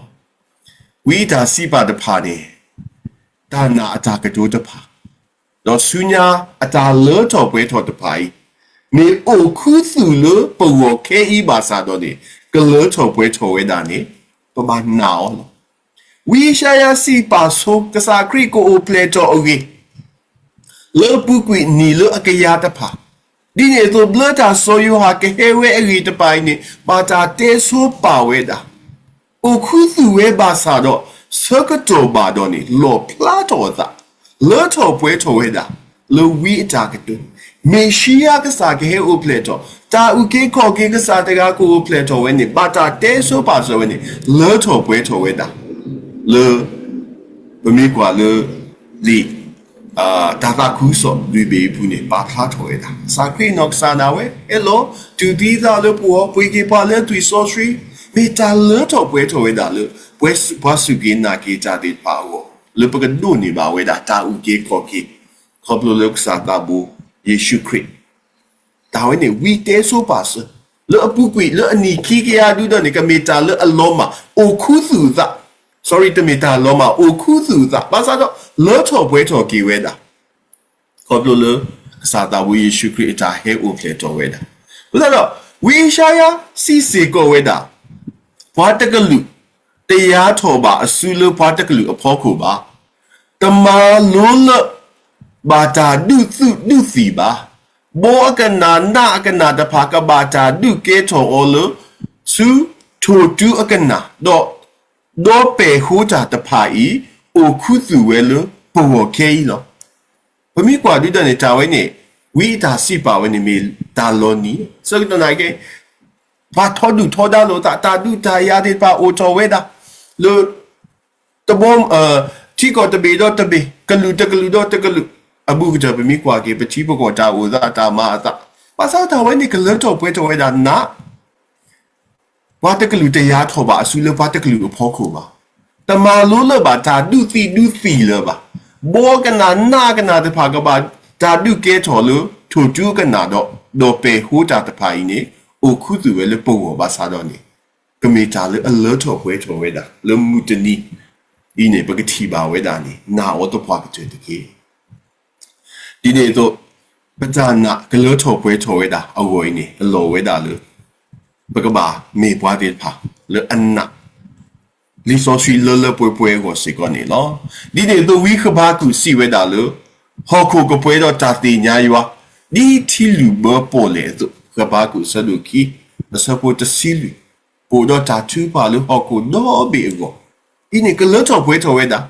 ဝံအတၢ်စံးပာ်တဖၣ်န့ၣ် တၢ်နာ်အတၢ်ကတိၤတဖၣ်, ဒီးဆူညါအတၢ်လၢထီၣ်ပှဲၤထီၣ်တဖၣ်အံၤ, မ့ၢ်အိၣ်ခူသူၣ်လၢပဂီၢ်ခဲအံၤဘၣ်ဆၣ်ဒီးန့ၣ် ကလၢထီၣ်ပှဲၤထီၣ်ဝဲဒၣ်န့ၣ် ပဘၣ်နာ်အီၤလီၤ. ဝံယၡါယၤစံးပာ်ဆိ ကစၢ်ခရံာ်ကအိၣ်ဖျဲၣ်ထီၣ်အဂ့ၢ် လၢအပူၤကွံာ်နံၣ်လၢအကယၤတဖၣ်, ဒ်န့ၣ်အသိး ဘျၢတၢ်စီၤယိၤဟၣ်ကဟဲဝဲအဂ့ၢ်တဖၣ်အံၤန့ၣ် ဘၣ်တၢ်တဲဆိပာ်ဝဲဒၣ်, အိၣ်ခူသူၣ်ဝဲဘၣ်ဆၣ်ဒီး ဆၢကတီၢ်ဘၣ်ဒီးန့ၣ် လီၣ်ဖျါထီၣ်အသး, လၢထီၣ်ပှဲၤထီၣ်ဝဲဒၣ် လၢဝံအတၢ်ကတိၤ, မ့ၣ်ၡံယၤကစၢ်ကဟဲအိၣ်ဖျဲၣ်ထီၣ်, တၢ်အုၣ်က့ၤခီၣ်က့ၤကစၢ်တဂၤကအိၣ်ဖျဲၣ်ထီၣ်ဝဲန့ၣ် ဘၣ်တၢ်တဲဆိပာ်စၢၤဝဲန့ၣ် လၢထီၣ်ပှဲၤထီၣ်ဝဲဒၣ် လၢ ပမ့ၢ်ကွၢ်လၢ လံာ် တၢ်သးခုကစီၣ်လွံၢ်ဘ့ၣ်အပူၤန့ၣ် ပာ်ဖျါထီၣ်ဝဲဒၣ် ကစၢ်ခရံာ်နီၢ်ကစၢ်ဒၣ်ဝဲ ဟဲလီၤ တူၢ်သံသးလၢပဂီၢ် ပှ့ၤက့ၤပှၤလၢသွံၣ်စီဆှံ, မ့ၢ်တၢ်လၢထီၣ်ပှဲၤထီၣ်ဝဲဒၣ်လၢ ပှၤစူၢ်က့ၤနာ်က့ၤတၢ်သ့ၣ်တဖၣ်အဂီၢ် လၢပကဒိးန့ၢ်ဘၣ်ဝဲဒၣ်တၢ်အုၣ်က့ၤခီၣ်က့ၤ ခီဖျိလၢကစၢ်သးဘိယ့ၣ်ၡူးခရံာ် တၢ်ဝဲန့ၣ် ဝံတဲဆိပာ်စၢၤ လၢအပူၤကွံာ် လၢအနံၣ်ခံကယၤဒုဒီးန့ၣ် ကမ့ၢ်တၢ်လၢအလီၤမၢ် အိၣ်ခူသူၣ်အသး, sorry တမ့ၢ်တၢ်လီၤမၢ် အိၣ်ခူသူၣ်အသး ဘၣ်ဆၣ်ဒီး လၢထီၣ်ပှဲၤထီၣ်က့ၤဝဲဒၣ် ခီဖျိလၢ ကစၢ်သးဘိယ့ၣ်ၡူးခရံာ်အတၢ်ဟဲအိၣ်ဖျဲၣ်ထီၣ်ဝဲဒၣ်, အဃိသတးဒီး ဝံယၡါယၤစံးစ့ၢ်ကီးဝဲဒၣ် ပှၤတကလုာ် တယါထီၣ်ဘၣ်အစုလၢပှၤတကလုာ်အဖီခိၣ်ဘၣ်. တမၤလိလၢ ဘၣ်တၢ်ဒုးသုးဒုးသံၣ်ဘၣ်. ဘီအကနၣ်နးအကနၣ်တဖၣ် ကဘၣ်တၢ်ဒုးကဲထီၣ်အီၤလၢ ဆူထိၣ်တူအကနၣ်, ဒီး ဒီပဲာ်ဃိတၢ်တဖၣ်အံၤ အိၣ်ခူသူၣ်ဝဲလၢပဂီၢ်ခဲအံၤလီၤ. ပမ့ၢ်ကွၢ်ဒုဒီန့ၣ် တၢ်ဝဲန့ၣ် ဝံအတၢ်စံးပာ်ဝဲန့ၣ်မ့ၢ်တၢ်လီၤနံၤ, ဆၢကတီၢ်နၢ်က့ ပှၤထီဒုၣ်ထီဒါလိာ်သး တၢ်ဒုးတၢ်ယၤသ့ၣ်တဖၣ်အိၣ်ထီၣ်ဝဲဒၣ် လၢ တဘီ ထံကီၢ်တဘ့ၣ်ဒီးတဘ့ၣ် ကလုာ်တကလုာ်ဒီးတကလုာ် အဘူးကတၢၢ် ပမ့ၢ်ကွၢ်က့ၤ ပထံပကီၢ်တၢ်အိၣ်သးတၢ်မၤအသး ဘၣ်ဆၣ်တၢ်ဝဲန့ၣ်ကလၢထီၣ်ပှဲၤထီၣ်ဝဲဒၣ်နး ပှၤတကလုာ်တယါထီၣ်ဘၣ်အစုလၢပှၤတကလုာ်အဖီခိၣ်ဘၣ်. တမၤလိလၢဘၣ်တၢ်ဒုးသံဒုးသံလၢၤဘၣ်. ဘီကနၣ်နးကနၣ်တဖၣ်ကဘၣ်တၢ်ဒုးကဲထီၣ်လၢထိၣ်တူအကနၣ်ဒီး ဒီးပဲာ်ဃိတၢ်တဖၣ်အံၤန့ၣ် အိၣ်ခူသူၣ်ဝဲလၢပဂီၢ်ဘၣ်ဆၣ်ဒီးန့ၣ် ကမ့ၢ်တၢ်လၢအလၢထီၣ်ပှဲၤထီၣ်ဝဲဒၣ် လၢမုၢ်တနံၤအံၤန့ၣ် ပကထံၣ်ဘၣ်ဝဲဒၣ်န့ၣ် နာ်အီၤသပှၢ်ကတၢၢ်တက့ၢ်. ဒ်န့ၣ်အသိး ပတၢ်နာ်ကလၢထီၣ်ပှဲၤထီၣ်ဝဲဒၣ်အဂီၢ်အံၤန့ၣ် အလီၢ်ဝဲဒၣ်လၢ ပကဘၣ်မ့ၢ်ပှၤသ့ၣ်တဖၣ် လၢအနာ် လံာ်စီဆှံလၢလၢပှဲၤပှဲၤအဂီၢ်စ့ၢ်ကီးန့ၣ်လီၤ. ဒ်န့ၣ်အသိး ဝံဃဘးကူာ်စံးဝဲဒၣ်လၢ ဟီၣ်ခိၣ်ကပှဲၤဒီးတၢ်သ့ၣ်ညါယွၤ ဒ်ထံလုၢ်ဘၢပီၣ်လဲၣ်အသိး, ဃဘးကူာ်အဆၢဒိၣ်ခံ အဆၢဖိတဆံလွံၢ်, ပအိၣ်ဒီးတၢ်ထုကဖၣ်လၢဟီၣ်ခိၣ်ဒီဘ့ၣ်အဂီၢ်, ဒ်န့ၣ်ကလၢထီၣ်ပှဲၤထီၣ်ဝဲဒၣ်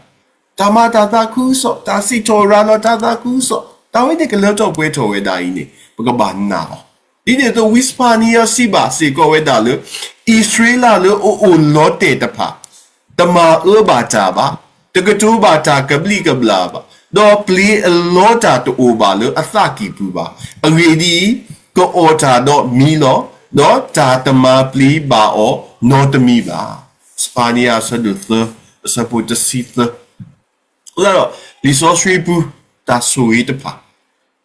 တၢ်မၤတၢ်သးခုကစီၣ်, တၢ်စံးထီၣ်ရၤလီၤတၢ်သးခုကစီၣ်, တၢ်ဝဲန့ၣ်ကလၢထီၣ်ပှဲၤထီၣ်ဝဲဒၣ်အံၤန့ၣ် ပကဘၣ်နာ်အီၤ. ဒ်န့ၣ်အသိး ဝံစဖၤနံယၤစံးဘၣ်စ့ၢ်ကီးဝဲဒၣ်လၢ အံၣ်စရ့လးလၢအအိၣ်လီၤတဲာ်တဖၣ် တမၤအၢဘၣ်တၢ်ဘၣ်, တကတိၤဘၣ်တၢ်ကဘျံးကဘျၣ်ဘၣ်, ဒီးပျ့ၤအလီတၢ်တအိၣ်ဘၣ်လၢအသးကံၢ်ပူၤဘၣ်. အဂ့ၢ်ဒ်အံၤ, ကအီၣ်တၢ်ဒီးမံလီၤ, ဒီးတၢ်တမၤပျ့ၤဘၣ်အီၤနီတမံၤဘၣ်. စဖၤနံယၤအဆၢဒိၣ်သၢ အဆၢဖိတဆံသၢ အဃိသတးဒီး လံာ်စီဆှံပူၤ တၢ်ဆိၣ်ဂ့ၤတဖၣ်,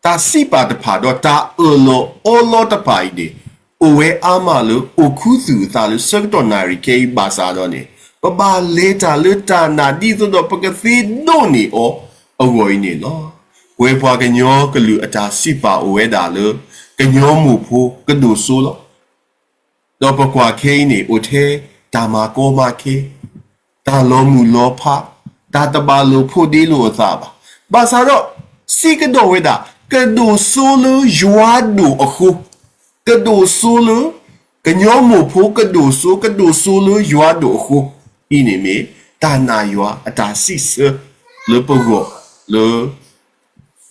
တၢ်စံးပာ်တဖၣ် ဒီးတၢ်အၢၣ်လီၤအီလီၤတဖၣ်အံၤန့ၣ် အိၣ်ဝဲအါမးလၢအိၣ်ခူသူၣ်အသးလၢဆၢကတီၢ်နၣ်ရံၣ်ခဲအံၤဘၣ်ဆၣ်ဒီးန့ၣ် ပဘၣ်လဲၤတၢ်လၢတၢ်နာ်ဒ်သိးဒီးပကသ့ဒိးန့ၢ်အီၤအဂီၢ်အံၤန့ၣ်လီၤ. ပဝဲပှၤကညီကလုာ်အတၢ်စံးပာ်အိၣ်ဝဲဒၣ်လၢ ကညီမိၢ်ဖိကဒိၣ်စိလီၤ. ဒီးပကွၢ်ခဲအံၤန့ၣ် အိၣ်ထဲတၢ်မၤကီမၤခဲ, တၢ်လီၤမုၢ်လီၤဖး, တၢ်တဘၣ်လိာ်ဖိးဒ့လိာ်အသးဘၣ်. ဘၣ်ဆၣ်ဒီး စံးကဒီးဝဲဒၣ် ကဒိၣ်စိလၢယွၤဒိၣ်အဃိ, ကဒိၣ်စိလၢ ကညီမိၢ်ဖိကဒိၣ်စိ ကဒိၣ်စိလၢယွၤဒိၣ်အဃိ, အံၤန့ၣ်မ့ၢ်တၢ်နာ်ယွၤအတၢ်စံးဆၢလၢပဂီၢ်လၢ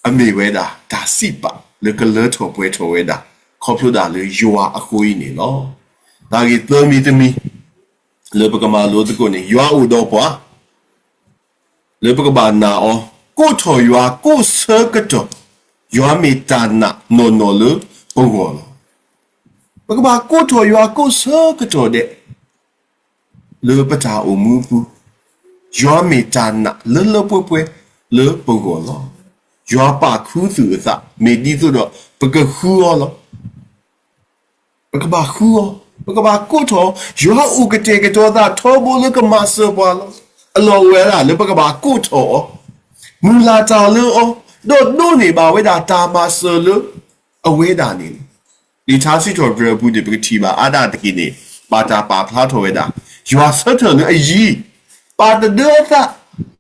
အမ့ၢ်ဝဲဒၣ်တၢ်စံးပာ်လၢကလၢထီၣ်ပှဲၤထီၣ်ဝဲဒၣ် ခီဖျိဒၣ်လၢယွၤအဃိအံၤန့ၣ်လီၤ. တၢ်ဂ့ၢ်သၢမံၤတမံၤ လၢပကမၤလိသကိးန့ၣ် ယွၤအိၣ်ဒီးပှၤ လၢပကဘၣ်နာ်အီၤ, ကိးထီၣ်ယွၤကိးဆၢကတီၢ်, ယွၤမ့ၢ်တၢ်နာ်နီၢ်နီၢ်လၢပဂီၢ်လီၤ. ပကဘၣ်ကိးထီၣ်ယွၤကိးဆၢကတီၢ်ဒဲး လၢပတၢ်အိၣ်မူအပူၤ, ယွၤမ့ၢ်တၢ်နာ်လၢလၢပှဲၤပှဲၤလၢပဂီၢ်လီၤ. ယွၤပာ်ခူသူၣ်အသး မ့ၢ်ဒ်သိးဒီးပကဃုအီၤလီၤ. ပကဘၣ်ဃုအီၤ, ပကဘၣ်ကိးထီၣ်, ယွၤအိၣ်ကတဲာ်ကတီၤသးထီဘိလၢကမၤစၢၤပှၤလီၤ. အလီၢ်အိၣ်ဝဲဒၣ်လၢပကဘၣ်ကိးထီၣ်အီၤ, မုၢ်လၢ်တၢ်လၢအီၤ, ဒီးဒိးန့ၢ်ဘၣ်ဝဲဒၣ်တၢ်မၤစၢၤလၢအဝဲဒၣ်န့ၣ်လီၤ. လံာ်ထါစံးထီၣ်ပတြၢၤအပူၤန့ၣ် ပကထံၣ်ဘၣ်အါဒၣ်တက့ၢ်န့ၣ် ဘၣ်တၢ်ပာ်ဖျါထီၣ်ဝဲဒၣ်, ယွၤဆၢထၢၣ်လၢအယံၤ, ပာ်တဒၢအသး,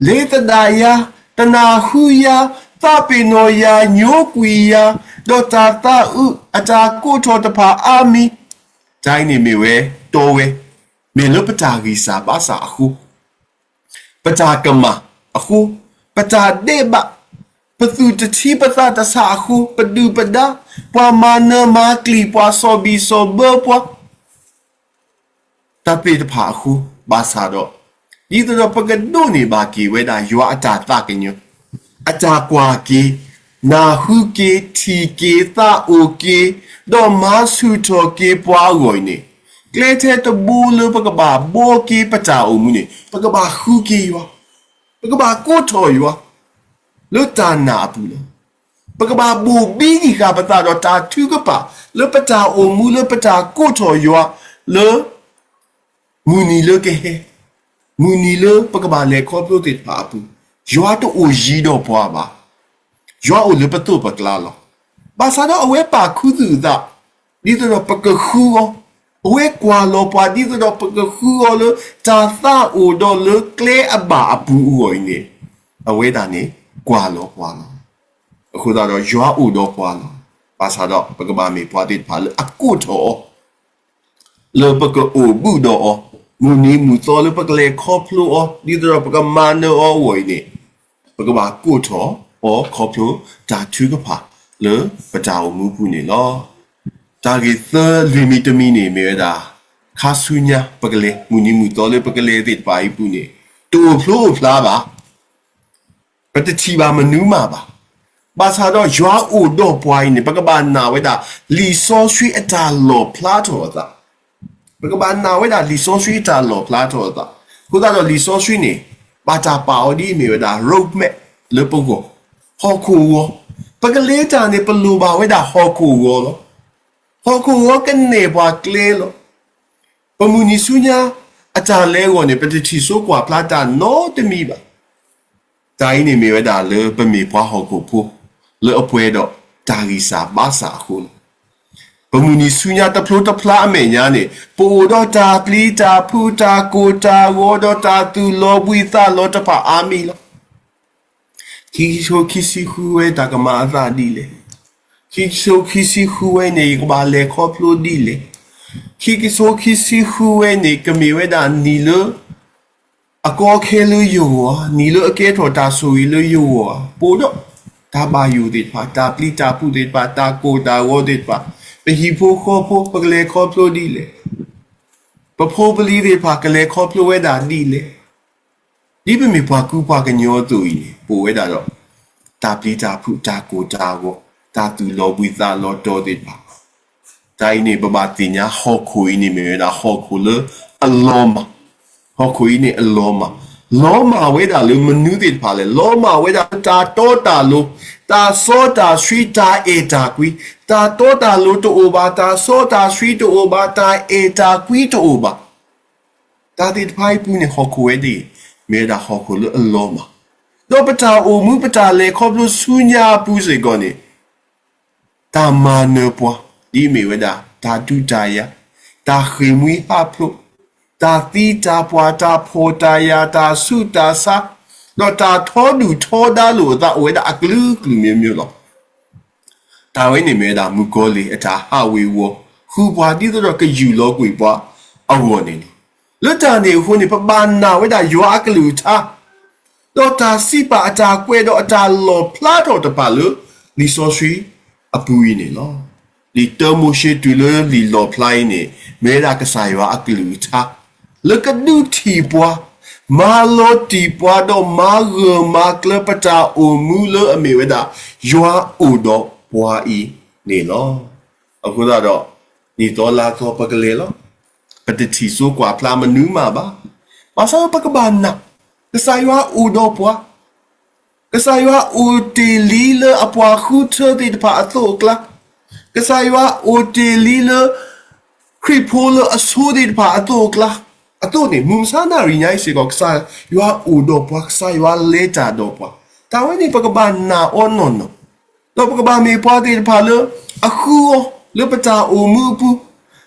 လဲၤသဒၣ်ယၤ, တနၢ်ဟူယၤ, သးပ့ၤနီၣ်ယၤ, ညိကွံာ်ယၤ, ဒီးတၢ်သးအုးအတၢ်ကိးထီၣ်တဖၣ်အါမံၤ, တၢ်အံၤန့ၣ်မ့ၢ်ဝဲတီဝဲ, မ့ၢ်လၢပတၢ်ဂံၢ်စၢ်ဘါစၢ်အဃိ ပတၢ်ကမၣ်အဃိ, ပတၢ်ဒဲးဘး, ပသူၣ်တထံပသးတဆးအဃိ, ပဒုၣ်ပဒါ, ပှၤမၤနၢၤမၤကျံၤ, ပှၤစီၣ်ဘံၣ်စီၣ်ဘၢပှၤ တၢ်သ့ၣ်တဖၣ်အဃိ, ဘၣ်ဆၣ်ဒီး ဒ်သိးဒီးပကဒိးန့ၢ်ဘၣ်က့ၤဝဲဒၣ်ယွၤအတၢ်သးကညီၤ, အတၢ်ကွၢ်က့ၤ, နၢ်ဟူက့ၤ, ထံၣ်က့ၤ, သးအိၣ်က့ၤ, ဒီးမၤဆူၣ်ထီၣ်က့ၤပှၤအဂီၢ်အံၤန့ၣ်, ကျဲထဲတဘိလၢပကဘၣ်ဘှီက့ၤပတၢ်အိၣ်မူန့ၣ် ပကဘၣ်ဃုက့ၤယွၤ, ပကဘၣ်ကိးထီၣ်ယွၤ လၢတၢ်နာ်အပူၤလီၤ. ပကဘၣ်ဘိၣ်ဘံက့ၤဃာ်ပသးဒီးတၢ်ထုကဖၣ် လၢပတၢ်အိၣ်မူလၢပတၢ်ကိးထီၣ်ယွၤ လၢ မုၢ်နံၤလၢကဟဲ, မုၢ်နံၤလၢပကဘၣ်လဲၤခီဖျိသ့ၣ်တဖၣ်အပူၤ, ယွၤတအိၣ်ယံၤဒီးပှၤဘၣ်. ယွၤအိၣ်လၢပသိးပကျါလီၤ. ဘၣ်ဆၣ်ဒီးအဝဲပာ်ခူသူၣ်အသး ဒ်သိးဒီးပကဃုအီၤ, အဝဲကွၢ်လီၤပှၤ ဒ်သိးဒီးပကဃုအီၤလၢ တၢ်သးအိၣ်ဒီးလၢကျဲအဘၣ်အပူၤအဂီၢ်အံၤန့ၣ်, အဝဲဒၣ်န့ၣ် ကွၢ်လီၤပှၤလီၤ. အဃိသတးဒီးယွၤအိၣ်ဒီးပှၤလီၤ. ဘၣ်ဆၣ်ဒီးပကဘၣ်မ့ၢ်ပှၤသ့ၣ်တဖၣ်လၢအကိးထီၣ်အီၤ လၢပကအိၣ်ဘူးဒီးအီၤ, မုၢ်နံၤမုၢ်သီလၢပကလဲၤခီဖျိအီၤ ဒ်သိးဒီးပကမၤနၢၤအီၤအဂီၢ်အံၤန့ၣ်, ပကဘၣ်ကိးထီၣ်အီၤခီဖျိတၢ်ထုကဖၣ်လၢပတၢ်အိၣ်မူပူၤန့ၣ်လီၤ. တၢ်ဂ့ၢ်သၢလွံၢ်မံၤတမံၤန့ၣ်မ့ၢ်ဝဲဒၣ်, ခါဆူညါပကလဲၤ မုၢ်နံၤမုၢ်သီလၢပကလဲၤသ့ၣ်တဖၣ်အံၤအပူၤန့ၣ်, တအိၣ်ဖျိအိၣ်ဖျါဘၣ် ပတထံၣ်ဘၣ်မနုၤမးဘၣ်. ဘၣ်ဆၣ်ဒီးယွၤအိၣ်ဒီးပှၤအံၤန့ၣ် ပကဘၣ်နာ်ဝဲဒၣ် လံာ်စီဆှံအတၢ်လီၣ်ဖျါထီၣ်အသး, ပကဘၣ်နာ်ဝဲဒၣ်လံာ်စီဆှံအတၢ်လီၣ်ဖျါထီၣ်အသး. အဃိသတးဒီးလံာ်စီဆှံန့ၣ် ဘၣ်တၢ်ပာ်အီၤဒ်အမ့ၢ်ဝဲဒၣ် roadmap လၢပဂီၢ်, ဟီၣ်ခိၣ်ဂီၤ, ပကလဲၤတၢ်န့ၣ် ပလိၣ်ဘၣ်ဝဲဒၣ်ဟီၣ်ခိၣ်ဂီၤလီၤ. ဟီၣ်ခိၣ်ဂီၤကနဲၣ်ပှၤကျဲလီၤ. ပမုၢ်နံၤဆူညါအတၢ်လဲၤအဂီၢ်န့ၣ် ပတထံၣ်စိကွၢ်ဖျါတၢ်နီတမံၤဘၣ်. တၢ်အံၤန့ၣ်မ့ၢ်ဝဲဒၣ်လၢပမ့ၢ်ပှၤဟီၣ်ခိၣ်ဖိ လၢအပှဲၤဒီးတၢ်ဂံၢ်စၢ်ဘါစၢ်အဃိလီၤ. ပမုၢ်နံၤဆူညါတဖျိတဖျါအမဲာ်ညါန့ၣ် ပအိၣ်ဒီးတၢ်ပျံၤတၢ်ဖုး တၢ်ကိၢ်တၢ်ဂီၤ ဒီးတၢ်သူၣ်လီၤဘှံးသးလီၤတဖၣ်အါမံၤလီၤ. ခံကထိခံဆံဃုဝဲတၢ်ကမၤအသးဒ်လဲၣ်. ခံကထိခံဆံဃုဝဲန့ၣ် ယကဘၣ်လဲၤခီဖျိဒ်လဲၣ်. ခံကထိခံဆံဃုဝဲန့ၣ် ကမ့ၢ်ဝဲဒၣ်နံၣ်လၢ အကီခဲလၢယဂီၢ်ဧါ, နံၣ်လၢအကဲထီၣ်တၢ်ဆိၣ်ဂ့ၤလၢယဂီၢ်ဧါ, ပအိၣ်ဒီးတၢ်ဘၣ်ယိၣ်သ့ၣ်တဖၣ်, တၢ်ပျံၤတၢ်ဖုးသ့ၣ်တဖၣ်, တၢ်ကိၢ်တၢ်ဂီၤသ့ၣ်တဖၣ်, ပဟံၣ်ဖိဃီဖိ ပကလဲၤခီဖျိဒ်လဲၣ်. ပဖိပလံၤသ့ၣ်တဖၣ် ကလဲၤခီဖျိဝဲဒၣ်ဒ်လဲၣ်. ဒ်ပမ့ၢ်ပှၤကူပှၤကညီအသိးအံၤန့ၣ် ပအိၣ်ဝဲဒၣ်ဒီး တၢ်ပျံၤတၢ်ဖုး တၢ်ကိၢ်တၢ်ဂီၤ တၢ်သူၣ်လီၤဘှံးသးလီၤတီၤသ့ၣ်တဖၣ် တၢ်အံၤန့ၣ် ပဘၣ်သ့ၣ်ညါဟီၣ်ခိၣ်အံၤန့ၣ်မ့ၢ်ဝဲဒၣ်ဟီၣ်ခိၣ်လၢအလီၤမၢ်, ဟီၣ်ခိၣ်အံၤန့ၣ်အလီၤမၢ်, လီၤမၢ်ဝဲဒၣ်လၢမနုၤသ့ၣ်တဖၣ်လဲၣ်. လီၤမၢ်ဝဲဒၣ်လၢတၢ်တီတၢ်လိၤ, တၢ်စီတၢ်ဆှံ, တၢ်အဲၣ်တၢ်ကွံ, တၢ်တီတၢ်လိၤတအိၣ်ဘၣ်, တၢ်စီတၢ်ဆှံတအိၣ်ဘၣ်, တၢ်အဲၣ်တၢ်ကွံတအိၣ်ဘၣ်. တၢ်သ့ၣ်တဖၣ်အံၤအပူၤန့ၣ် ဟီၣ်ခိၣ်ဝဲဒၣ်အံၤ မ့ၢ်ဝဲဒၣ်ဟီၣ်ခိၣ်လၢအလီၤမၢ်, ဒီးပတၢ်အိၣ်မူပတၢ်လဲၤခီဖျိဆူညါအပူၤစ့ၢ်ကီးန့ၣ် တၢ်မၤနၢၤပှၤ ဒ်အမ့ၢ်ဝဲဒၣ် တၢ်ဒုးတၢ်ယၤ, တၢ်ဃ့ၢ်မှံဟးဖျိး, တၢ်သံတၢ်ပှၢ်, တၢ်ဖှီၣ်တၢ်ယာ်, တၢ်ဆူးတၢ်ဆါ, ဒီးတၢ်ထီဒုၣ်ထီဒါလိာ်အသး အိၣ်ဝဲဒၣ်အကလုာ်ကလုာ်မ့ၢ်မ့ၢ်လီၤ. တၢ်ဝဲန့ၣ်မ့ၢ်ဝဲဒၣ်မုၣ်ကီၤလံၢ်အတၢ်ဟးဝ့ၤဝီၤ ဃုပှၤဒ်သိးဒီးကယူၢ်လီၤကွံာ်ပှၤအဂီၢ်န့ၣ်လီၤ. လၢတၢ်န့ၣ်အဃိန့ၣ် ပဘၣ်နာ်ဝဲဒၣ်ယွၤအကလုၢ်ကထါ ဒီးတၢ်စံးပာ်အတၢ်ကွဲးဒီးအတၢ်လီၣ်ဖျါထီၣ်တဖၣ်လၢ လံာ်စီဆှံအပူၤအံၤန့ၣ်လီၤ. လံာ်တၢမိၤၡ့တုၤလၢလံာ်လီၣ်ဖျါအံၤန့ၣ် မ့ၢ်ဝဲဒၣ်ကစၢ်ယွၤအကလုၢ်ကထါ လၢကဒုးထံၣ်ပှၤ, မၤလီၤတံၢ်ပှၤ ဒီးမၤဂၢၢ်မၤကျၢၤပတၢ်အိၣ်မူလၢအမ့ၢ်ဝဲဒၣ် ယွၤအိၣ်ဒီးပှၤအံၤန့ၣ်လီၤ. အဃိသတးဒီး နံၣ်သီလါသီပကလဲၤလီၤ. ပတထံၣ်စိကွၢ်ဖျါမနုၤမးဘၣ်. ဘၣ်ဆၣ်ပကဘၣ်နာ်, ကစၢ်ယွၤအိၣ်ဒီးပှၤ, ကစၢ်ယွၤအိၣ်တ့ၢ်လံလၢအပှၤဃုထၢသ့ၣ်တဖၣ်အသိးအကျါ, ကစၢ်ယွၤအိၣ်တ့ၢ်လံလၢ ခရံာ်ဖိလၢအဆိသ့ၣ်တဖၣ်အသိးအကျါ, အသိးန့ၣ် မုၢ်မဆါနၣ်ရံၣ်ညါအံၤစ့ၢ်ကီး ကစၢ်ယွၤအိၣ်ဒီးပှၤ, ကစၢ်ယွၤလဲၤတၢ်ဒီးပှၤ, တၢ်ဝဲန့ၣ် ပကဘၣ်နာ်အီၤနီၢ်နီၢ်, ဒီးပကဘၣ်မ့ၢ်ပှၤသ့ၣ်တဖၣ်လၢအဃုအီၤလၢပတၢ်အိၣ်မူအပူၤ,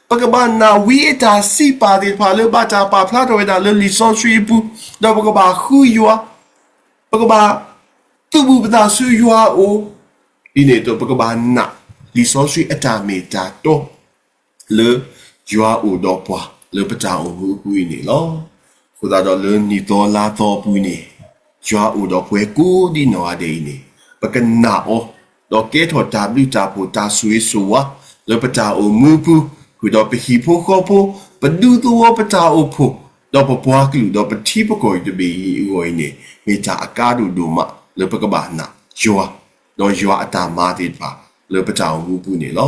ပကဘၣ်နာ်ဝံအတၢ်စံးပာ်သ့ၣ်တဖၣ်လၢဘၣ်တၢ်ပာ်ဖျါထီၣ်ဝဲဒၣ်လၢလံာ်စီဆှံအပူၤ, ဒီးပကဘၣ်ဃုယွၤ, ပကဘၣ်သူၣ်ဘူၣ်ပသးဆူယွၤအအိၣ်, ဒ်န့ၣ်အသိး ပကဘၣ်နာ်လံာ်စီဆှံအတၢ်မ့ၢ်တၢ်တီ လၢယွၤအိၣ်ဒီးပှၤလၢပတၢ်အိၣ်မူအပူၤအံၤန့ၣ်လီၤ. အဃိသတးဒီးလၢနံၣ်သီလါသီအပူၤန့ၣ်, ယွၤအိၣ်ဒီးပှၤကိးဒ်နီၢ်ဂၤဒဲးအံၤန့ၣ်, ပကနာ်အီၤ, ဒီးကဲထီၣ်တၢ်ဘျုးတၢ်ဖှိၣ်တၢ်ဆိၣ်ဂ့ၤဆိၣ်ဝါလၢပတၢ်အိၣ်မူအပူၤ, ဃုာ်ဒီးပဟံၣ်ဖိဃီဖိ, ပဒူသဝီပတၢ်အိၣ်ဖှိၣ်, ဒီးပပှၤကလုာ်ဒီးပထံပကီၢ်အံၤတဘ့ၣ်အံၤအဂီၢ်အံၤန့ၣ် မ့ၢ်တၢ်အကါဒိၣ်ဒိၣ်မးလၢပကဘၣ်နာ်ယွၤ ဒီးယွၤအတၢ်မၤသ့ၣ်တဖၣ်လၢပတၢ်အိၣ်မူအပူၤန့ၣ်လီၤ.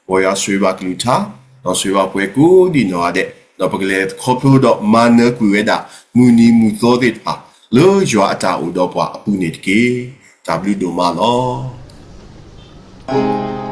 မ်ယွၤဆိၣ်ဂ့ၤဘၣ်ကလုၢ်ကထါ, ဒီးဆိၣ်ဂ့ၤဘၣ်ပှၤကိးဒ်နီၢ်ဂၤဒဲး, ဒီးပကလဲၤခီဖျိဒီးမၤနၢၤကွံာ်ဝဲဒၣ် မုၢ်နံၤမုၢ်သီသ့ၣ်တဖၣ် လၢယွၤအတၢ်အိၣ်ဒီးပှၤအပူၤန့ၣ်တက့ၢ်. တၢ်ဘျုးဒိၣ်မးလီၤ.